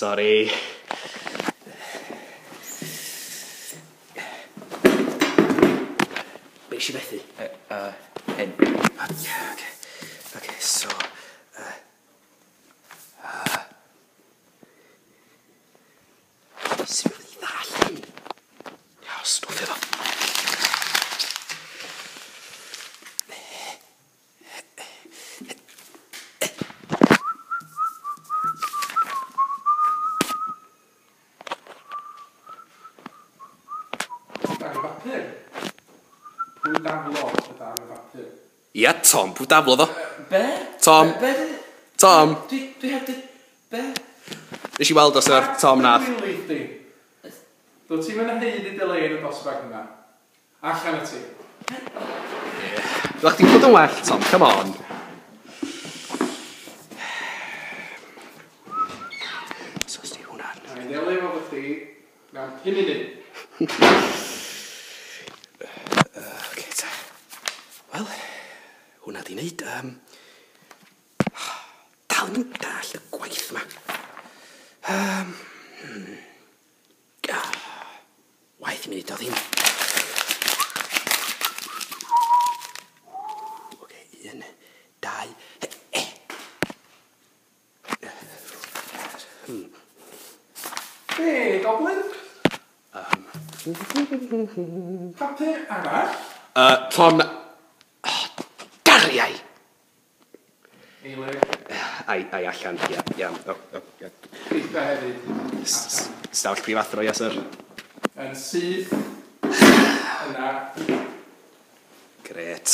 Sorry. Be nes i fethu? Hyn. Oce. Oce, so... Sut mynd i ddall hyn? Ia, stwffio fo. Darn o bapur. Pwy daflodd y darn o bapur? Ia, Tom, pwy daflodd o? Be? Tom. Be? Tom. Dwi heb di... Be? Nes i weld o, sir. Tom nath. Dwi'n leith di. Dwyt ti'n mynd haeddu dy le yn y dosbarth yma. Allan y ti. Dylech chdi'n bod yn well, Tom. Come on. So, os di hwnna'n... Na i ddelio efo chdi mewn 5 munud. Oce, ta. Wel, hwnna di wneud. Dal yn dall y gwaith ma. Waeth i mi wneud o ddim. Oce, 1, 2, e. Be, goblin? Papur arall? Tom... Oh, dariau! Eilig. Ai allan, ia, ia. O, o, ia. Eitha hefyd. Stafell prifathro, ia, sir. Yn syth. Yna. Gret.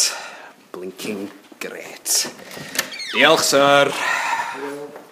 Blinking gret. Diolch, sir. Diolch.